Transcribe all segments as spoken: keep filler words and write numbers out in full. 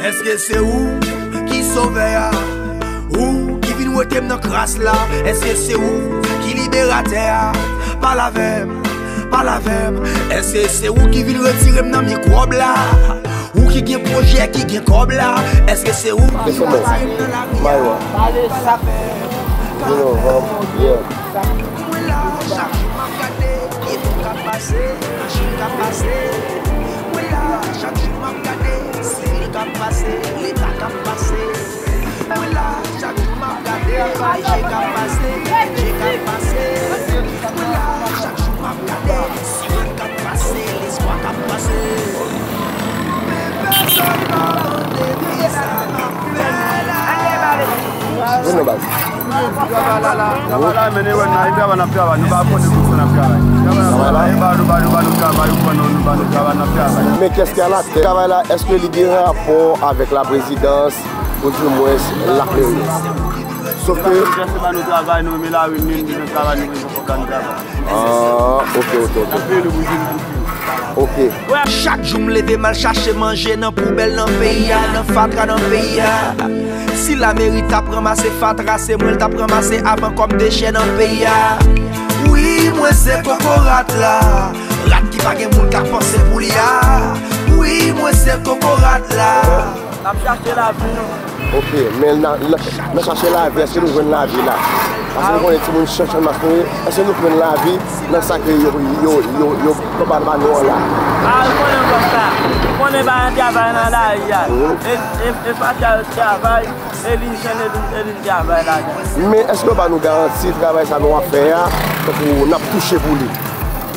Èske se ou ki sovè a? Ou ki vin wete m nan kras la? Èske se ou ki liberatè a? Pale avè m, pale avè m. Èske se ou ki vin retire m nan mikwòb la? Ou ki gen pwojè, ki gen kòb la? Èske se ou ki vin retire m nan lari a? Pale avè m, pale avè m. Mwen la, chak jou m ap gade, pye fò k ap pase, machin k ap pase. Mwen la, chak jou m ap gade, seri k ap pase, leta k ap pase. Mwen la, chak jou m ap gade, je k ap pase, je k ap pase. Mwen la, chak jou m ap gade, siren k ap pase, lespwa k ap pase. Men pèsonn pa mande ki sa m ap fè la. Vin non, baz. Travay la, la, travay la, men nou wè nan travay, n ap travay. Nou pa konnen pou sa n ap travay. Travay la, travay la, e ba nou, ba nou, ba nou travay, ou pran nou, nou ba nou travay, n ap travay. Men kiyès ki alatèt travay la? Èske li gen rapò avèk laprezidans, oudimwens lameri? Sòf ke nou jis ba nou travay, nou renmen lari, nou bezwen travay, nou bezwen fòk ba nou travay. Ah, ok, ok, ok. N ap peye nou pou di nou pou fini. Ok. Chak jou m leve m al chache manje nan poubèl nan peyi a, nan fatra nan peyi a. Si lameri t ap ranmase fatra, se mwen l t ap ranmase avan kòm dechè nan peyi a. Wi, mwen se kokorat la. Rat ki pa gen moun k ap panse pou li a. Wi, mwen se kokorat la. N ap chache lavi nou. Ok, men nan, nan, nan chache lavi, èske nou jwenn lavi la? Paske nou konnen timoun Chann Mas nou ye, èske nou jwenn lavi nan sa ke yo, yo, yo, yo, yo ba, ba nou an la? A, ou konnen konsa. Ou konnen pa gen travay nan lari a. Mhm. E, e, e pa travay, e li jwenn, e li, e li travay ladan. Men èske yo ba nou garanti travay sa nou ap fè a, tankou n ap touche pou li?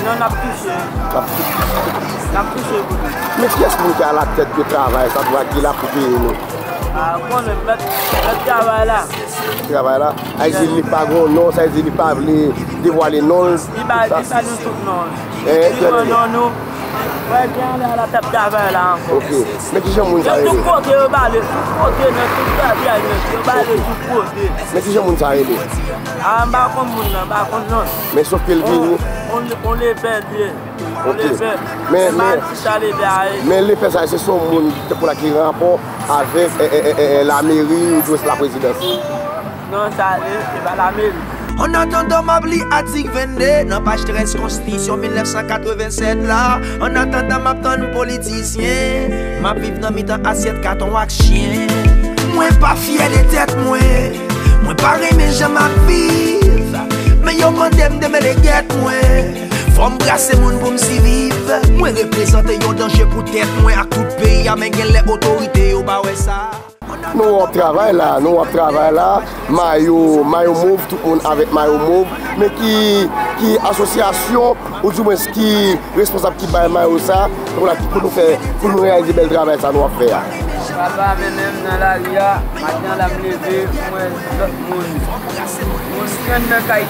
Non, n ap touche. N ap touche. N ap touche pou li. Men kiyès moun ki alatèt de travay sa, travay ki la pou peye nou? A, konnen mèt, mèt travay la. Travay la? Sa vle di li pa gen non, sa vle di li pa vle devwale non l. Li ba, li ba nou tout non. Eh, li pran non nou. Wè, gen anlè alatèt travay la ankò. Ok. Men kijan moun sa rele? Tout kote yo ba le, tout kote nan tout katye a, yo ba le tout kote. Men kijan moun sa rele? A, m pa konn moun nan, m pa konn non. Men sòf ke l vini. On, on, on lepè l ye. Ok. Lepè. Men, men, men lepè sa, se son moun tankou la ki gen rapò avèk, e, e, e, e, e, lameri ou di laprezidans? Non, sa, e, se pa lameri. Annatandan m ap li atik vennde nan paj trèz Konstitisyon mil nèf san katreven sèt la, annatandan m ap tann politisyen, m ap viv nan mitan asyèt katon ak chen. Mwen pa fyè de tèt mwen, mwen pa renmen jan m ap viv, men yo mande m demele gèt mwen. Fò m brase moun pou m siviv. Mwen reprezante yon danje pou tèt mwen ak tout peyi a, men genlè otorite yo pa wè sa. Nou wè w ap travay la, nou wè w ap travay la, mayo, mayo mov, tout moun avèk mayo mov, men ki, ki asosyasyon, oudimwens ki responsab ki bay mayo sa, pou la, pou nou fè, pou nou reyalize bèl travay sa nou ap fè a? Papa mennen m nan lari a, maten an la m leve, m wè lòt moun. Moun ki anndan kay,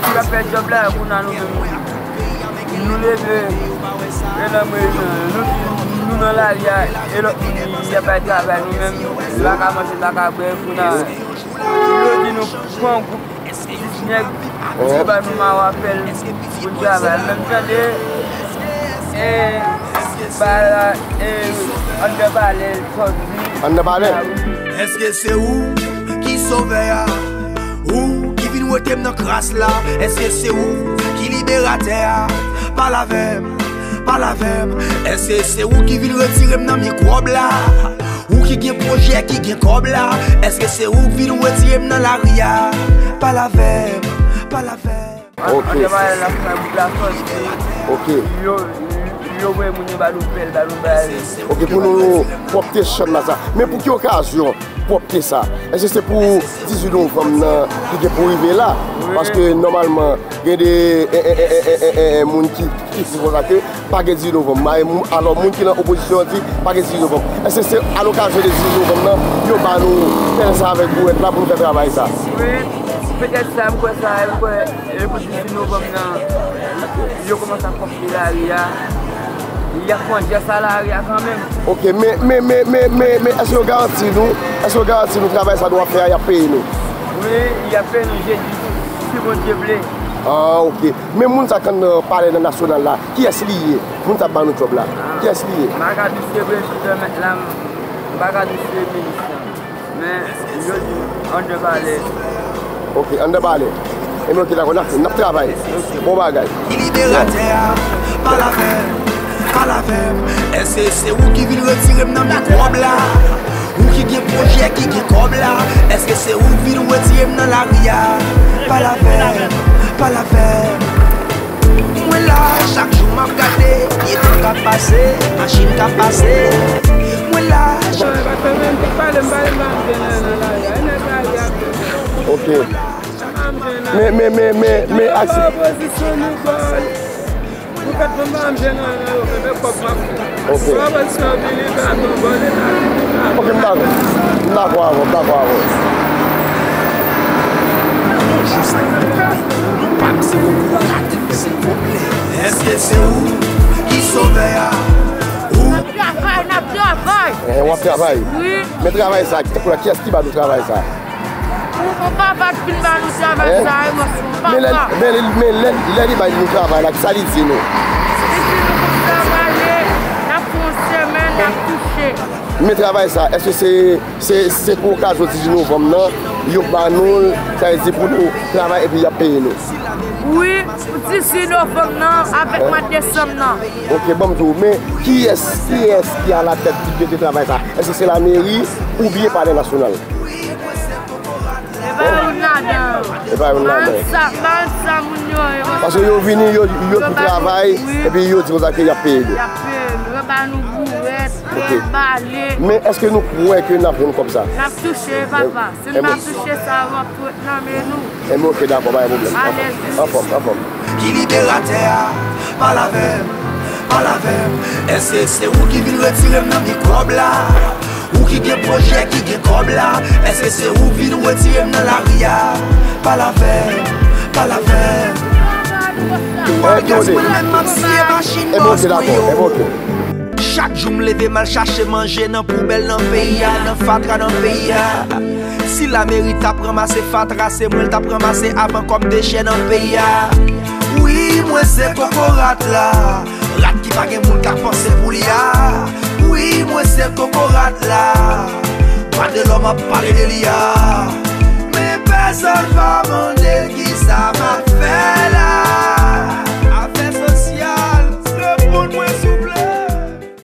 ki ap fè djòb la, kounye a nou menm, nou leve, e lè mwen, nou, nou nan lari a, e lòt moun, y ap bay travay, nou menm, nou pa ka manje, nou pa ka bwè, kounye a, yo di nou pran gwoup dis nèg, yo ba nou mawo apèl pou n travay. Lè m tande, e, ba la, e, anndan palè, sòti. Anndan palè? Èske se ou ki sovè a? Ou ki vin wete m nan kras la? Èske se ou ki liberatè a? Pale avè m, pale avè m. Èske se ou ki vin retire m nan mikwòb la? Ou ki gen pwojè, ki gen kòb la? Èske se ou k vin retire m nan lari a? Pale avè m, pale avè m. Ok. Antre palè la, fè bout la sòti. Ok. Yo, yo wè moun yo ba nou pèl, ba nou bagay. Ok, pou nou pwòpte Chann Mas la. Men pou ki okazyon pwòpte sa? Èske se pou dizuit novanm nan ki gen pou rive la? Wi. Paske nòmalman, gen de, e, e, moun ki, ki di konsa ke pa gen dizuit novanm. Alò, moun ki nan opozisyon an di pa gen dizuit novanm. Èske se alokasyon de dizuit novanm nan yo ba nou pèl sa avèk bourèt la pou nou fè travay sa? Wi, petèt sa, m kwè sa, m kwè, e, pou dizuit novanm nan, yo kòmanse ap kòmande lari a. Y ap pran djès a lari a kanmenm. Ok, men, men, men, men, men, men èske yo garanti nou, èske yo garanti nou travay sa nou ap fè a, y ap peye nou? Wi, y ap peye nou jedi, si Bondye vle. Ah, ok. Men moun sa k anndan palè nan nasyonal la, kiyès li ye? Moun sa k ba nou djòb la, kiyès li ye? M pa ka di se prezidan, mèt la, m, M pa ka di se minis lan, men yo di anndan palè. Ok, anndan palè. Ebyen, ok, dakò, n ap, n ap travay. Bon bagay. Ki liberatè a, pale avè m, pale avè m. Èske se ou ki vin retire m nan mikwòb la? Ou ki gen pwojè, ki gen kòb la? Èske se ou k vin retire m nan lari a? Pale avè m, pale avè m. Mwen la, chak jou m ap gade pyeton k ap pase, machin k ap pase. Mwen la, chak Pale m, pale m, pale m, pa m gen nan lari a. E nèg lari a. Ok. Men, men, men, men, men, aksi. Opozisyon nou gòl. Nou fèt pou m pa m gen nan yo, men men kòb m ap fè. Ok. Opozisyon vini, baton vòlè, lari. Ok, m dakò. M dakò avè w, m dakò avè w. Jis nou pa m se kokorat, silvouplè. Èske se ou ki sovè a? Ou Travay, n ap travay. Eh, w ap travay. Wi. Men travay sa, ki pou la, kiyès ki ba nou travay sa? Ou papa t vin ba nou travay Eh? sa, e mwen sou Men lè, papa. men, lè- men lè, lè li bay nou travay la, sa li di nou? Li di nou pou travay, n ap fè yon semèn, n ap touche. Men travay sa, èske se, se, se pou okazyon dizuit novanm nan, yo ba nou l, sa vle di pou nou travay epi y ap peye nou? Wi, pou dizuit novanm nan, avèk mwa desanm nan. Ok, bon, m di w, men kiyès, kiyès ki alatèt ki mete travay sa? Èske se lameri oubyen palè nasyonal? E pa youn ladan yo. E pa youn ladan yo. Sa, pa sa moun yo ye. Paske yo vini, yo, yo pou travay, epi yo di konsa ke y ap peye nou. Y ap peye nou, yo ba nou bourèt, Ok. bale. Men èske nou kwè ke n ap jwenn kòb sa? N ap touche, papa. Si n pa touche sa, yo ap fwet nan men nou. Ebyen, ok, dakò, pa gen pwoblèm. Alèz. Anfòm, anfòm. Ki liberatè a? Pale avè m, pale avè m. Èske se ou ki vin retire m nan mikwòb la? Ou ki gen pwojè, ki gen kòb la? Èske se ou vin retire m nan lari a? Pale avè m, pale avè m. Ou pa Eh, tande. mwen menm m ap siye machin Ebyen, ok, bòs mwen dakò, yo. ebyen, ok. Chak jou m leve m al chache manje nan poubèl nan peyi a, nan fatra nan peyi a. Si lameri t ap ranmase fatra, se mwen l t ap ranmase avan kòm dechè nan peyi a. Wi, mwen se kokorat la. Rat ki pa gen moun k ap panse pou li a. Wi, mwen se kokorat la. Dwa de lòm ap pale de li a. Men pèsonn pa mande l kisa m ap fè.